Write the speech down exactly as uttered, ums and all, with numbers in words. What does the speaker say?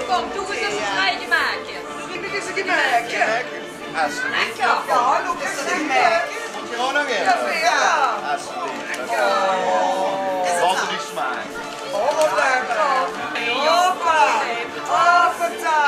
Kóm, doe ins ein vrijemake. Doe ins ein vrijemake. Alsjeblieft. Lekker. Ja, hallo, is dat ein merk? Mót geer ouch nog effe? Ja, ja. Alsjeblieft. Wat ein smaak. Oh, wat lekker. Hoppa. Oh, fantastisch.